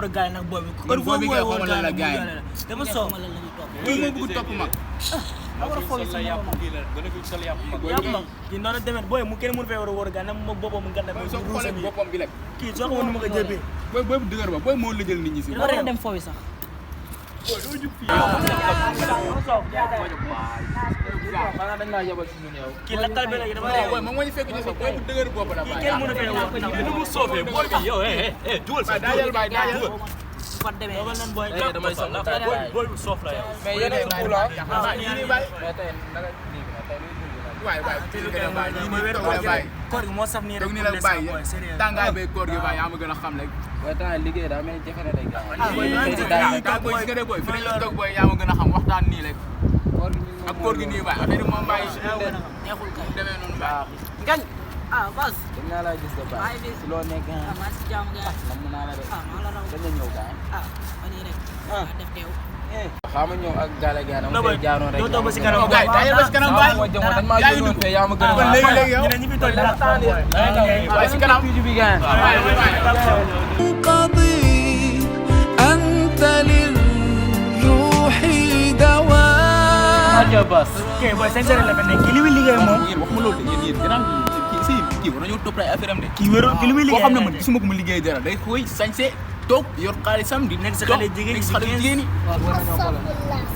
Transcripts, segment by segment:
war a gaay nag boobu. kon boobu nga xamal la gaay dama soow. kii moo bëgg topp mag. ma war a foog sa yàpp kii la gën a fi sol yàpp mag. yàpp mag kii noonu la demee booy mu kenn mënu fee war a gaay nag moom boppam mu gànnaay. soo xoolee boppam bi rek. kii soo ko mën ma ko jëbee. booy bu dëgër ba booy moo la jël nit ñi si. war a dem foofu sax. kii lakkal bi la dama booy moom moo ñu fekk ñu sax booy bu dëgër bopp la. kii kenn mënu fee wax ni mu soofee booy bi yow jugal sax daajal baay daajal. kon demee dogal nan booy. damay sax booy bu soof la yow. mais yéen a ngi waay koor gi moo saf nii rek. toog ni la bàyyi tàngaay bay koor gi bàyyi yaa ma gën a xam rek. waaye temps liggéey daa mel ni jafe na de gars booy gis nga de booy fi lañ la toog booy yaa ma gën a xam waxtaan nii rek. ak koor gi nii bàyyi affaire moom bàyyi neexul kay demee noonu bàyyi. ngañ bas dañ naa laa gis de bàyyi si loo nekk maa si jàmm nga nam naa la de maa la raw dañ la ñëw gars fan yii rek def teew xaama ñëw ak gaale gars dama fay jaaroon rek doo ba si kanam gaay dañu ba si kanam bàyyi moo jëmoon dañ maa jëloon fee yaa ma gën a kon léegi yow ñu ne ñi fi toll dara bàyyi si kanam bi gars أنت للروح دواء aja bas kay boy sincère la fa nekk ki li muy liggéey moom yéen waxuma loolu de yéen grand kii war nañoo topp ay affaire am de. kii wéru ki li muy boo liggéey xam ne man gisuma ko mu liggéey dara day xooy sañse toog yor xaalisam di nekk si xale jigéen ñi xale jigéen ñi.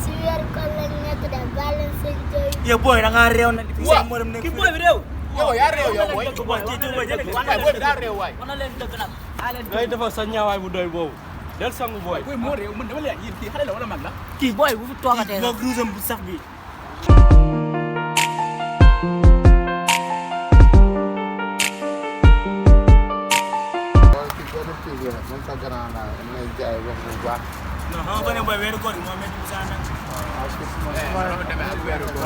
si weeru koor lañ nekk de bàyyi seen jooy. yow booy da ngaa réew na fi sa morom nekk kii booy bi réew. yow yaa réew yow booy. booy kii ci booy jëlee waaye booy bi daa réew waay. wana leen dëgg nag ngay defal sa ñaawaay bu doy boobu. del sangu booy. booy moo réew man dama lay yéen kii xale la wala mag la. kii booy bu fi toogatee moo gruusam bu sax bi non xam nga ne booy weeru koor moo métti bu saa nag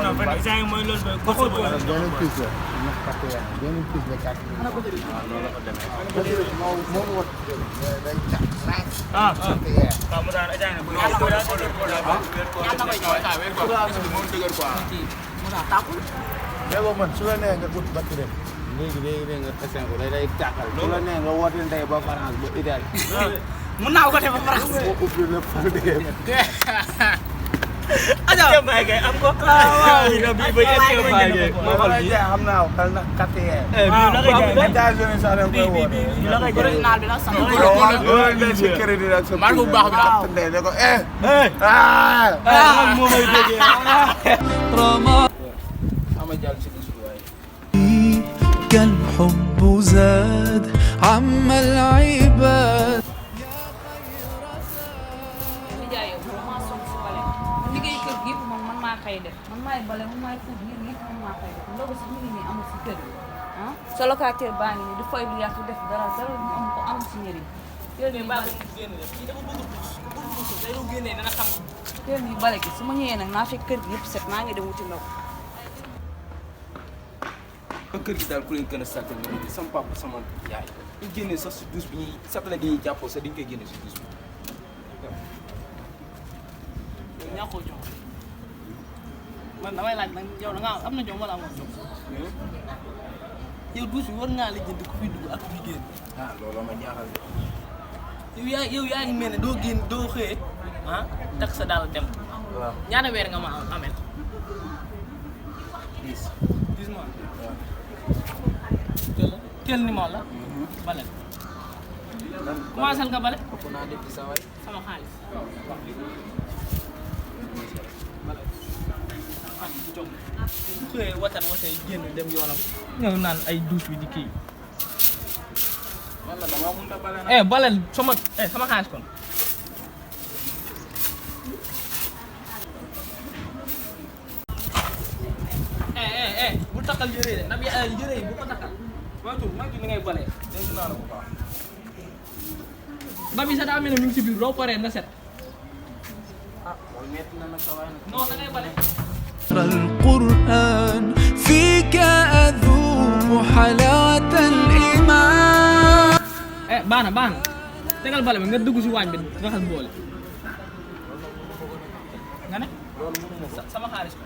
non fan saa yi mooy loolu booy ko booy ah waaw mu daan ajaay na bu ñaata koy mais boobu man su la nee nga ut batterie léegi nga testé ko day tàkkal su la nee nga woote ndey ba France ba Italie mun naa ko def ba France boo ubbi lépp fa dee aja bay kay am ko waaw bi bi bay est-ce que bay kay ma la jaay xam naa ko xel na quatrième États-Unis sax dañ koy woote la koy original bi la sax loolu leen si crédit ak sa maa ngi bu baax bi la. ndey ne ko moo may déggee xama jàll si dus bi waaye كالحب زاد عم العباد nijaay yow man maa sonn si bale liggéey kër gi man maa koy def man maay bale man maay fuut yéen yëpp man maa koy def ndogu sax mi ngi nii amul si kër gi ah sa locataire baa ngi nii di fay lu yàq def dara amul si njëriñ teel nii bale teel nii bale gi su ma ñëwee nag naa fekk kër gi yëpp set maa ngi dem wuti ndaw kër gi daal ku leen gën a sàcc nga sama papa sama yaay ñu génnee sax si douche bi ñuy satale di ñuy jàppoo sax dañ koy génne si douche bi ñàkkoo jom man damay laaj nag yow da nga am na jom wala amoo jom yow douche bi war ngaa lijjanti ku fi dugg ak ku fi génn ah loolu ma jaaxal yow yaa ngi mel ne doo génn doo xëyee ah takk sa daal dem waaw ñaata weer nga ma amel 10 mois teel ni moom la bale commencé nga bale ëpp naa def ci sa waay sama xaalis jom xëyee watat génn dem yoonam ñëw naan ay douche bi di kii man la dama mënut a bale nag balel sama xaalis kon bu takkal yére de nab yére yi bu ko takkal moytu ni ngay balee dégg naa la bu baax ba bi sa daa mel ne mi ngi si biir loo paree na set ah mooy metti na nag sa waay nag non da ngay bale القرآن فيك أذوق حلاوة الإيمان baax na tegal bale bi nga dugg si waañ bi raxas boole nga ne sama xaalis ko